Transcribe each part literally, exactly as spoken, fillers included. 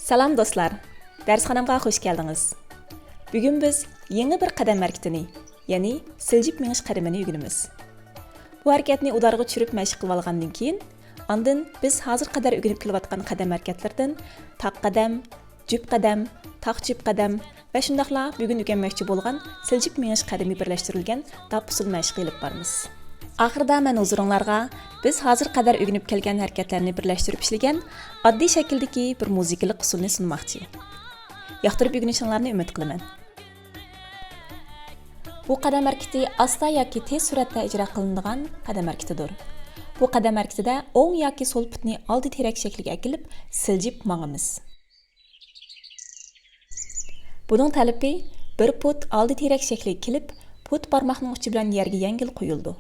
سالام دوستلار، دەرسخانامغا خوش كەلدىڭىز. بۈگۈن بىز يېڭى بىر قەدەم ھەرىكىتىنى، يەنى سىلجىپ مېڭىش قەدىمىنى ئۆگىنىمىز. بۇ ھەرىكەتنى ئۇدارغا چۈشۈرۈپ مەشىق قىلىۋالغاندىن كېيىن، ئاندىن بىز ھازىر قەدەر ئۆگىنىپ كېلىۋاتقان قەدەم ھەرىكەتلىرىدىن تاق قەدەم، جۈپ قەدەم، تاق جۈپ قەدەم ۋە شۇنداقلا بۈگۈن ئۆگەنمەكچى بولغان سىلجىپ مېڭىش قەدىمى بىرلەشتۈرۈلگەن داپ ئۇسسۇل مەشىقى ئېلىپ بارىمىز. ئاخىرىدا مەن ھۇزۇرۇڭلارغا بىز ھازىر قەدەر ئۆگىنىپ كەلگەن ھەرىكەتلەرنى بىرلەشتۈرۈپ ئىشلىگەن ئاددىي شەكىلدىكى بىر مۇزىكىلىق ئۇسسۇلنى سۇنماقچى. ياقتۇرۇپ ئۆگىنىشىڭلارنى ئۈمىد قىلىمەن. بۇ قەدەم ھەرىكىتى ئاستا ياكى تېز سۈرئەتتە ئىجرا قىلىنىدىغان قەدەم ھەرىكىتىدۇر. بۇ قەدەم ھەرىكىتىدە ئوڭ ياكى سول پۇتنى ئالدى تىرەك شەكلىگە ئەكېلىپ سىلجىپ ماڭىمىز. بۇنىڭ تەلىپى بىر پۇت ئالدى تىرەك شەكلىگە كېلىپ، پۇت بارماقنىڭ ئۇچى بىلەن يەرگە يەڭگىل قويۇلىدۇ.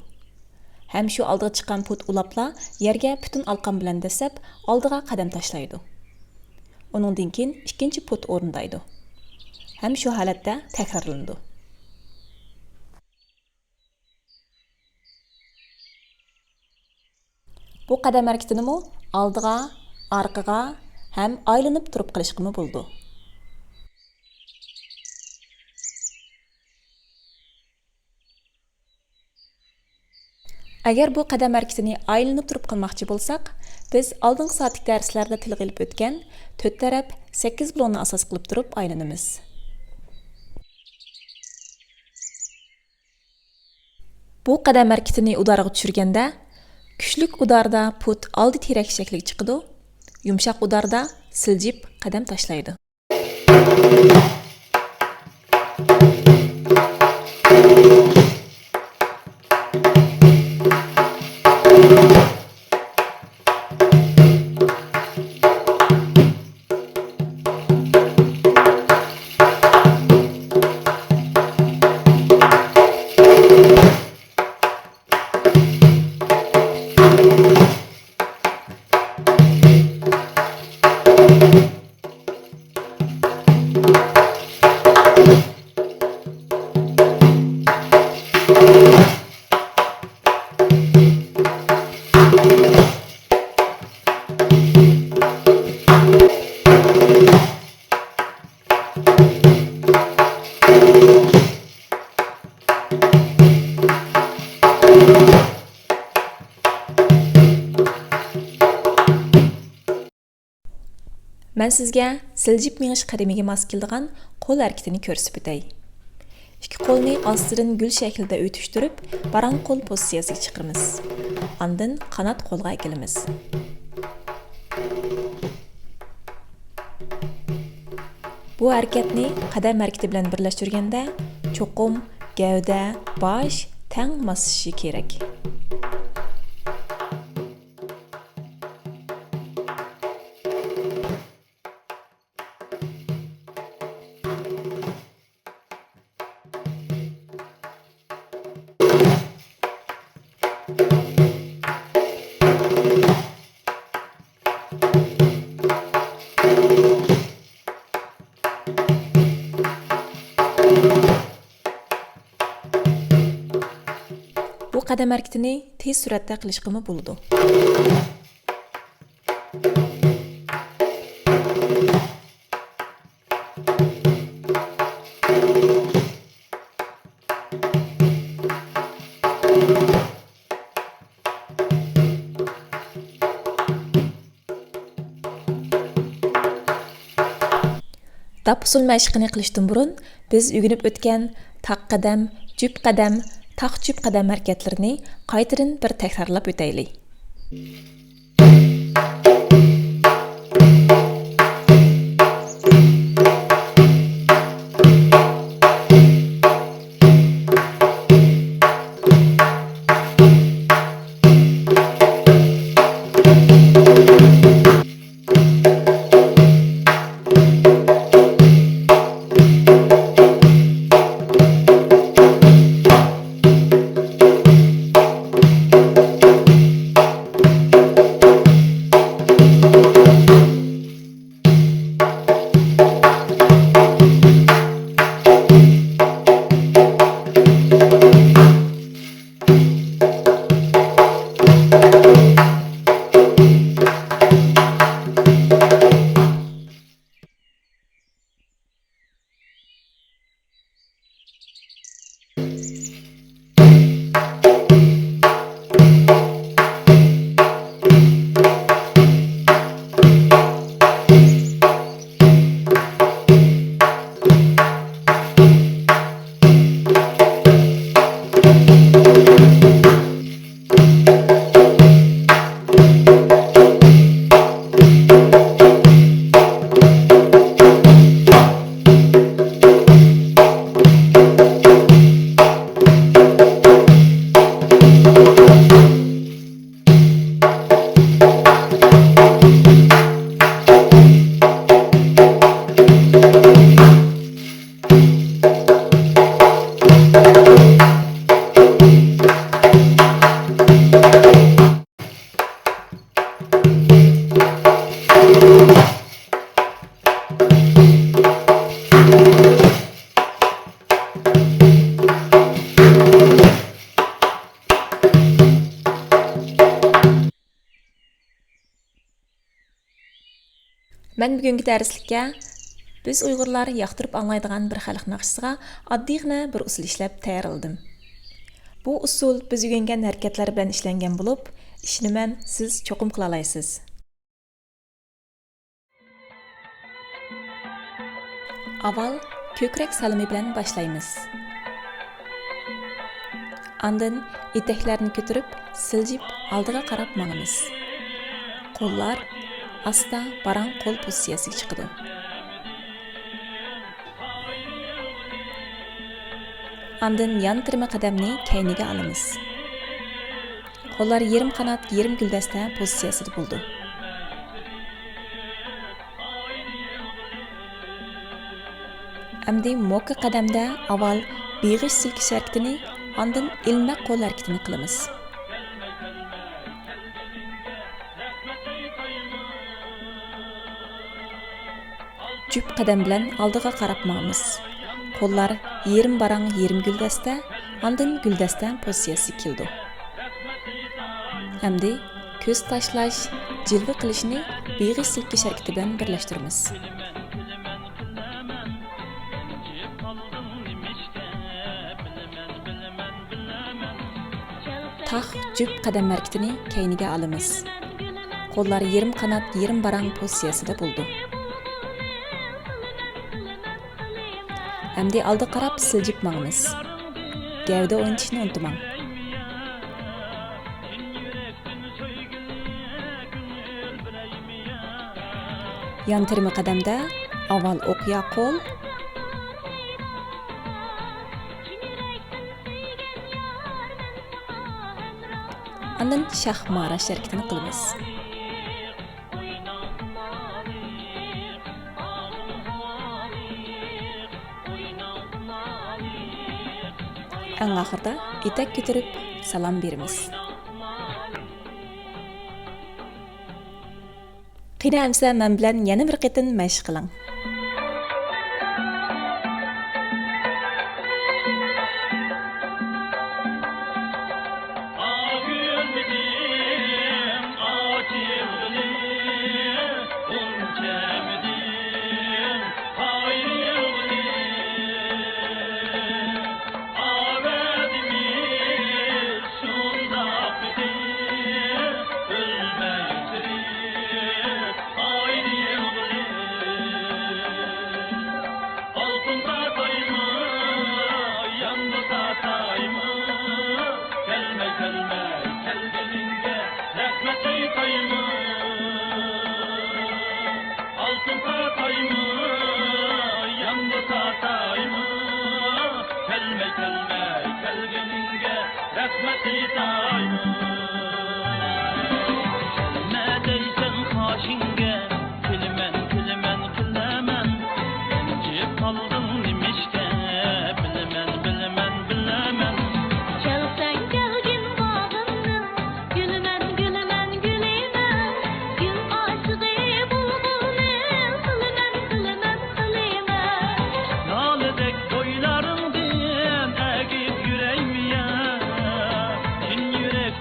ھەم شۇ ئالدىغا چىققان پۇت ئۇلاپلا يەرگە پۈتۈن ئالقان بىلەن دەسسەپ، ئالدىغا قەدەم تاشلايدۇ. ئۇنىڭدىن كېيىن ئىككىنچى پۇت ئورۇندايدۇ. ھەم شۇ ھالەتتە تەكرارلىنىدۇ. بۇ قەدەم ھەرىكىتىنىمۇ ئالدىغا، ئارقىغا ھەم ئايلىنىپ تۇرۇپ قىلىشقىمۇ بولىدۇ. ئەگەر بۇ قەدەم ھەرىكىتىنى ئايلىنىپ تۇرۇپ قىلماقچى بولساق، بىز ئالدىنقى سائەتلىك دەرسلەردە تىلغا ئېلىپ ئۆتكەن تۆت تەرەپ سەككىز بۇلۇڭنى ئاساس قىلىپ تۇرۇپ ئايلىنىمىز. بۇ قەدەم ھەرىكىتىنى ئۇدارغا چۈشۈرگەندە، كۈچلۈك ئۇداردا پۇت ئالدى تىرەك شەكلىگە چىقىدۇ، يۇمشاق ئۇداردا سىلجىپ قەدەم تاشلايدۇ. مەن سىزگە سىلجىپ مېڭىش قەدىمىگە ماس كېلىدىغان قول ھەرىكىتىنى كۆرسىتىپ ئۆتەي. ئىككى قولنى ئاستىدىن گۈل شەكلىدە ئۆتۈشتۈرۈپ، باراڭ قول پوزىتسىيەسىگە چىقىرىمىز. ئاندىن قانات قولغا ئەكېلىمىز. بۇ ھەرىكەتنى قەدەم ھەرىكىتى بىلەن بىرلەشتۈرگەندە، چوقۇم گەۋدە، باش تەڭ ماسلىشىشى كېرەك. بۇ قەدەم ھەرىكىتىنى تېز سۈرئەتتە قىلىشقىمۇ بولىدۇ. داپ ئۇسسۇل مەشىقىنى قىلىشتىن بۇرۇن، بىز ئۆگىنىپ ئۆتكەن تاق قەدەم، جۈپ قەدەم، تاق جۈپ قەدەم ھەرىكەتلىرىنى قايتىدىن بىر تەكرارلاپ ئۆتەيلى. مەن بۈگۈنكى دەرسلىككە بىز ئۇيغۇرلار ياقتۇرۇپ ئاڭلايدىغان بىر خەلق ناخشىسىغا ئاددىيغىنە بىر ئۇسۇل ئىشلەپ تەييارلىدىم. بۇ ئۇسۇل بىز ئۆگەنگەن ھەرىكەتلەر بىلەن ئىشلەنگەن بولۇپ، ئىشىنىمەن، سىز چوقۇم قىلالايسىز. ئاۋۋال كۆكرەك سالىمى بىلەن باشلايمىز. ئاندىن ئېتەكلەرنى كۆتۈرۈپ، سىلجىپ ئالدىغا قاراپ ماڭىمىز. قوللار ئاستا باراڭ قول پوزىتسىيەسىگە چىقىدۇ. ئاندىن يان تىرىمى قەدەمنى كەينىگە ئالىمىز. قوللار يېرىم قانات، يېرىم گۈلدەستە پوزىتسىيەسىدە بولىدۇ. ئەمدى موكا قەدەمدە ئاۋۋال بېغىش سىلكىش ھەرىكىتىنى، ئاندىن ئىلمەك قول ھەرىكىتىنى قىلىمىز. جۈپ قەدەم بىلەن ئالدىغا قاراپ ماڭىمىز. قوللار يېرىم باراڭ، يېرىم گۈلدەستە، ئاندىن گۈلدەستە پوزىتسىيەسىگە كېلىدۇ. ئەمدى كۆز تاشلاش، جىلۋە قىلىشنى بېغىش سىلكىش ھەرىكىتى بىلەن بىرلەشتۈرىمىز. تاق جۈپ قەدەم ھەرىكىتىنى كەينىگە ئالىمىز. قوللار يېرىم قانات، يېرىم باراڭ پوزىتسىيەسىدە بولىدۇ. ئەمدى ئالدىغا قاراپ سىلجىپ ماڭىمىز. گەۋدە ئوينىتىشنى ئۇنتۇماڭ. يان تىرىمى قەدەمدە ئاۋۋال ئوقيا قول، ئاندىن شاخ ماراش ھەرىكىتىنى قىلىمىز. ئەڭ ئاخىرىدا ئېتەك كۆتۈرۈپ سالام بېرىمىز. قېنى ئەمسە مەن بىلەن يەنە بىر قېتىم مەشىق قىلىڭ. ئالتۇن تارتايمۇ، ياندۇر تارتايمۇ، كەلمەي، كەلمەي، كەلگىنىڭگە رەھمەت ئېيتايمۇ. ئالتۇن تارتايمۇ، ياندۇر تارتايمۇ، كەلمەي، كەلمەي، كەلگىنىڭگە رەھمەت ئېيتايمۇ. نېمە دەيسەن قاشىڭگە، كۈلىمەن، كۈلىمەن، كۈلىمەن. رەنجىپ قالدىڭ نېمىشقا، بىلىمەن، بىلىمەن، بىلىمەن. كەلسەڭ كەلگىن باغرىمدىن، گۈلىمەن، گۈلىمەن، گۈلىمەن. گۈل ئاشىقى بۇلبۇلنى، قىلىمەن، قىلىمەن، قىلىمەن. نالىدەك بويلىرىڭدىن ئەگىپ يۈرەيمىيە، چىن يۈرەك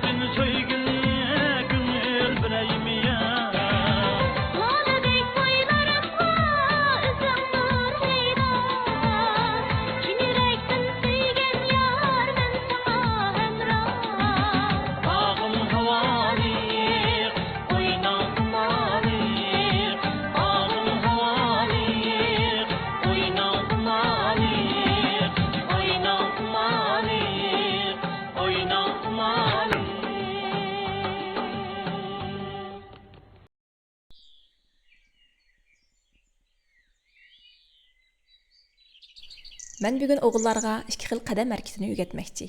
مەن بۈگۈن ئوغۇللارغا ئىككى خىل قەدەم ھەرىكىتىنى ئۆگەتمەكچى.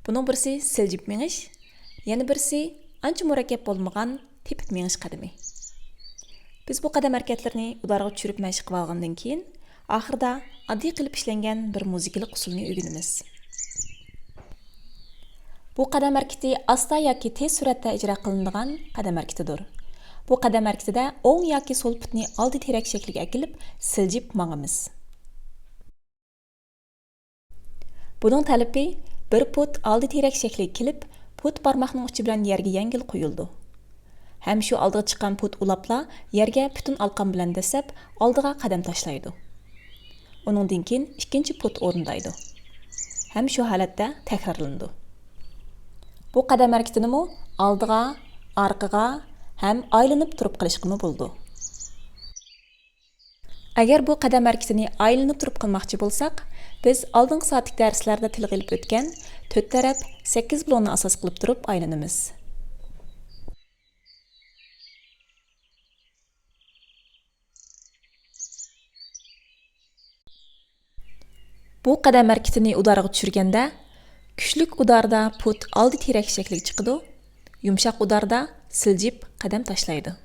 بۇنىڭ بىرسى سىلجىپ مېڭىش، يەنە بىرسى ئانچە مۇرەككەپ بولمىغان تېپىپ مېڭىش قەدىمى. بىز بۇ قەدەم ھەرىكەتلىرىنى ئۇلارغا چۈشۈرۈپ مەشىق قىلىۋالغاندىن كېيىن، ئاخىرىدا ئاددىي قىلىپ ئىشلەنگەن بىر مۇزىكىلىق ئۇسۇلنى ئۆگىنىمىز. بۇ قەدەم ھەرىكىتى ئاستا ياكى تېز سۈرئەتتە ئىجرا قىلىنىدىغان قەدەم ھەرىكىتىدۇر. بۇ قەدەم ھەرىكىتىدە ئوڭ ياكى سول پۇتنى ئالدى تىرەك شەكلىگە ئەكېلىپ سىلجىپ ماڭىمىز. بۇنىڭ تەلىپى بىر پۇت ئالدى تىرەك شەكلىگە كېلىپ، پۇت بارماقنىڭ ئۇچى بىلەن يەرگە يەڭگىل قويۇلىدۇ. ھەم شۇ ئالدىغا چىققان پۇت ئۇلاپلا يەرگە پۈتۈن ئالقان بىلەن دەسسەپ ئالدىغا قەدەم تاشلايدۇ. ئۇنىڭدىن كېيىن ئىككىنچى پۇت ئورۇندايدۇ. ھەم شۇ ھالەتتە تەكرارلىنىدۇ. بۇ قەدەم ھەرىكىتىنىمۇ ئالدىغا، ئارقىغا ھەم ئايلىنىپ تۇرۇپ قىلىشقىمۇ بولىدۇ. ئەگەر بۇ قەدەم ھەرىكىتىنى ئايلىنىپ تۇرۇپ قىلماقچى بولساق، بىز ئالدىنقى سائەتلىك دەرسلەردە تىلغا ئېلىپ ئۆتكەن تۆت تەرەپ، سەككىز بۇلۇڭنى ئاساس قىلىپ تۇرۇپ ئايلىنىمىز. بۇ قەدەم ھەرىكىتىنى ئۇدارغا چۈشۈرگەندە، كۈچلۈك ئۇداردا پۇت ئالدى تىرەك شەكلىگە چىقىدۇ، يۇمشاق ئۇداردا سىلجىپ قەدەم تاشلايدۇ.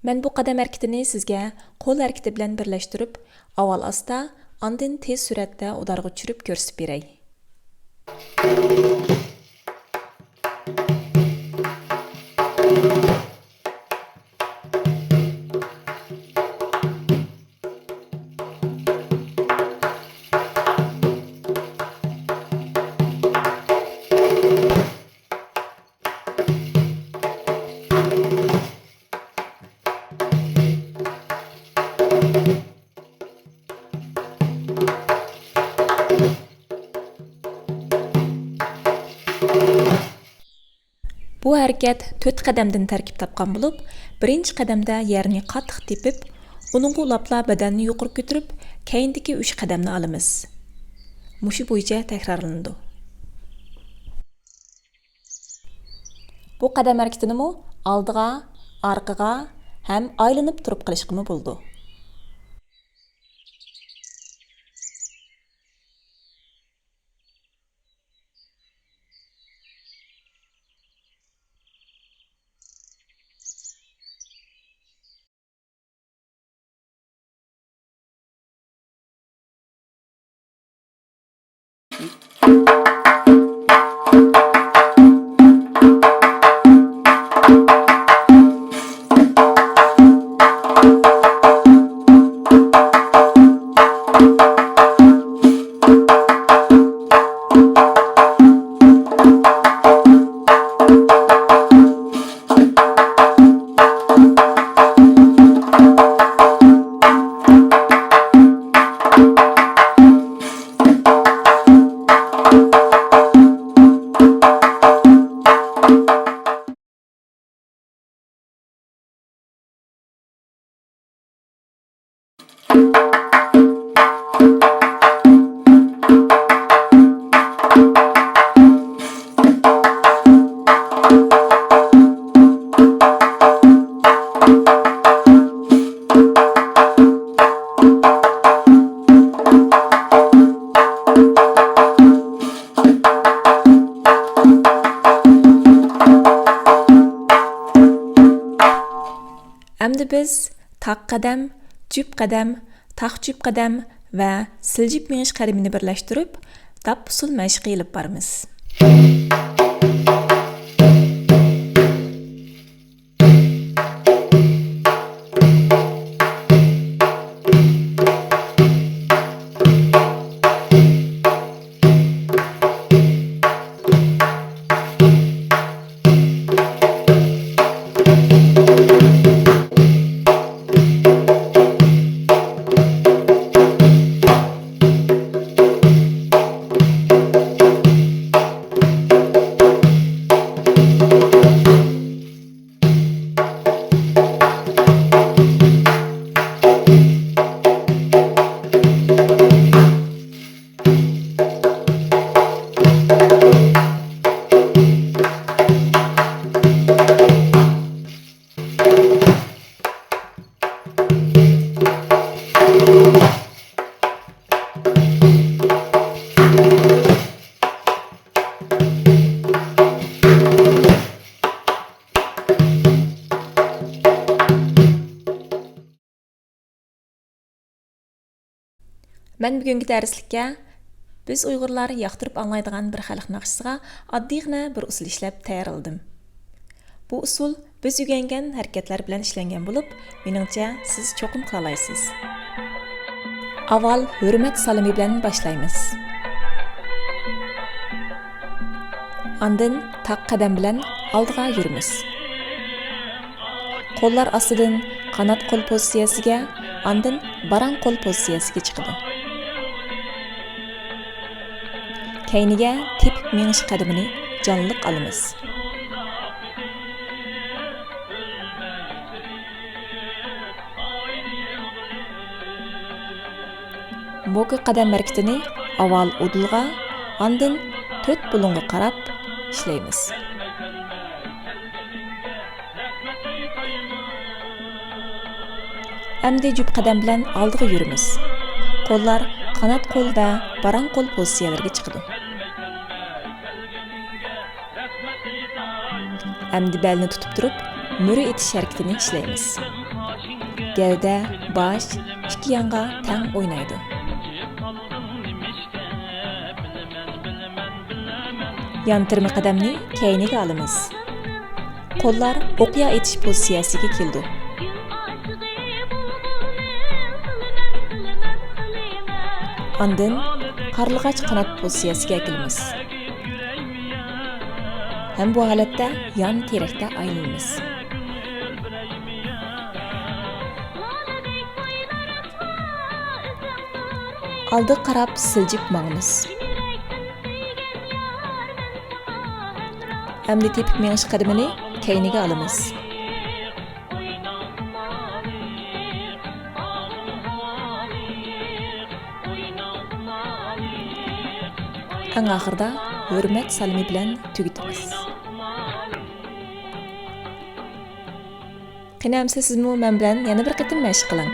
مەن بۇ قەدەم ھەرىكىتىنى سىزگە قول ھەرىكىتى بىلەن بىرلەشتۈرۈپ، ئاۋۋال ئاستا، ئاندىن تېز سۈرئەتتە ئۇدارغا چۈشۈرۈپ كۆرسىتىپ بېرەي. بۇ ھەرىكەت تۆت قەدەمدىن تەركىب تاپقان بولۇپ، بىرىنچى قەدەمدە يەرنى قاتتىق تېپىپ، ئۇنىڭغا ئۇلاپلا بەدەننى يۇقىرى كۆتۈرۈپ، كەينىدىكى ئۈچ قەدەمنى ئالىمىز. مۇشۇ بويىچە تەكرارلىنىدۇ. بۇ قەدەم ھەرىكىتىنىمۇ ئالدىغا، ئارقىغا ھەم ئايلىنىپ تۇرۇپ قىلىشقىمۇ بولىدۇ. ئەمدى بىز تاق قەدەم، جۈپ قەدەم، تاق جۈپ قەدەم ۋە سىلجىپ مېڭىش قەدىمىنى بىرلەشتۈرۈپ، داپ ئۇسسۇل مەشىقى ئېلىپ بارىمىز. مەن بۈگۈنكى دەرسلىككە بىز ئۇيغۇرلار ياقتۇرۇپ ئاڭلايدىغان بىر خەلق ناخشىسىغا ئاددىيغىنە بىر ئۇسۇل ئىشلەپ تەييارلىدىم. بۇ ئۇسۇل بىز ئۆگەنگەن ھەرىكەتلەر بىلەن ئىشلەنگەن بولۇپ، مېنىڭچە سىز چوقۇم قىلالايسىز. ئاۋۋال ھۆرمەت سالىمى بىلەن باشلايمىز. ئاندىن تاق قەدەم بىلەن ئالدىغا يۈرىمىز. قوللار ئاستىدىن قانات قول پوزىتسىيەسىگە، ئاندىن باراڭ قول پوزىتسىيەسىگە چىقىدۇ. كەينىگە تېپىپ مېڭىش قەدىمىنى جانلىق ئالىمىز. موكا قەدەم ھەرىكىتىنى ئاۋۋال ئۇدۇلغا، ئاندىن تۆت بۇلۇڭغا قاراپ ئىشلەيمىز. ئەمدى جۈپ قەدەم بىلەن ئالدىغا يۈرىمىز. قوللار قانات قول ۋە باراڭ قول پوزىتسىيەلىرىگە چىقىدۇ. ئەمدى بەلنى تۇتۇپ تۇرۇپ، مۈرە ئېتىش ھەرىكىتىنى ئىشلەيمىز. گەۋدە، باش ئىككى يانغا تەڭ ئوينايدۇ. يان تىرمە قەدەمنى كەينىگە ئالىمىز. قوللار ئوقيا ئېتىش پوزىتسىيەسىگە كېلىدۇ. ئاندىن قارلىغاچ قانات پوزىتسىيەسىگە ئەكېلىمىز. ھەم بۇ ھالەتتە يان تىرەكتە ئايلىنىمىز. ئالدىغا قاراپ سىلجىپ ماڭىمىز. ئەمدى تېپىپ مېڭىش قەدىمىنى كەينىگە ئالىمىز. ئەڭ ئاخىرىدا ھۆرمەت سالىمى بىلەن تۈگىتىمىز. قېنى ئەمسە سىزمۇ مەن بىلەن يەنە بىر قېتىم مەشىق قىلىڭ.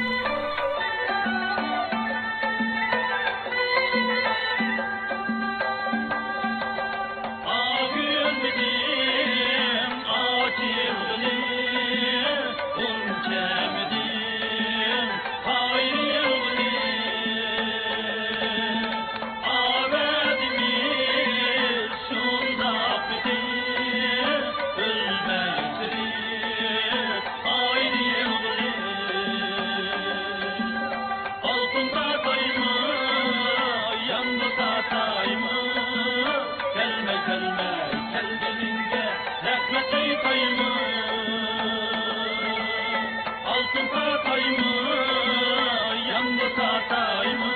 ئالتۇن تارتايمۇ، ياندۇر تارتايمۇ، كەلمەي، كەلمەي كەلگىنىڭگە رەھمەت ئېيتايمۇ. ئالتۇن تارتايمۇ، ياندۇر تارتايمۇ،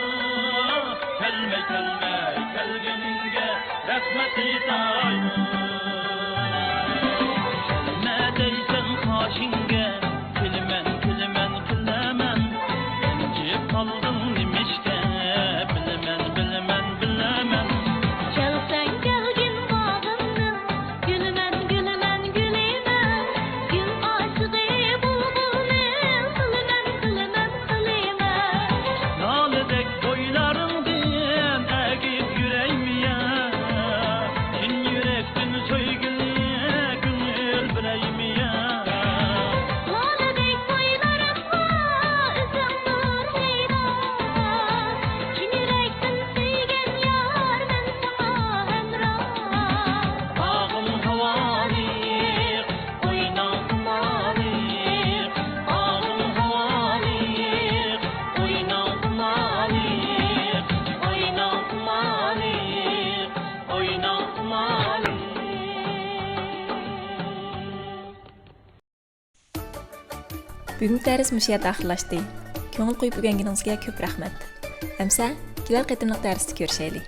كەلمەي، كەلمەي كەلگىنىڭگە رەھمەت ئېيتايمۇ. نەدەيسەن قاشىڭگە، كۈلىمەن، كۈلىمەن، كۈلىمەن. رەنجىپ قالدىڭ نېمىشقا؟ بىلىمەن، بىلىمەن، بىلىمەن. كەلسەڭ كەلگىن باغرىمدىن، گۈلىمەن، گۈلىمەن، گۈلىمەن. گۈل ئاشىقى بۇلبۇلنى قىلىمەن، قىلىمەن، قىلىمەن. لالىدەك بويلىرىڭدىن ئەگىپ يۈرەيمىيە. چىن يۈرەكتىن سۆيگۈنى كۆڭۈل بېرەيمىيە. لالىدەك بويلىرىڭغا ئۆزۈڭ نۇر ھەيران. چىن يۈرەكتىن سۆيگەن يار مەن ساڭا ھەمراھ. باغىم ھاۋالىق، قوينۇڭ خۇمالىق، باغىم ھاۋالىق، قوينۇڭ خۇمالىق، قوينۇڭ خۇمالىق، قوينۇڭ خۇمالىق. بۈگۈنكى دەرس مۇشۇ يەردە ئاخىرلاشتى. كۆڭۈل قويۇپ ئۆگەنگىنىڭىزگە كۆپ رەھمەت. ئەمسە كېلەر قېتىملىق دەرستە كۆرۈشەيلى.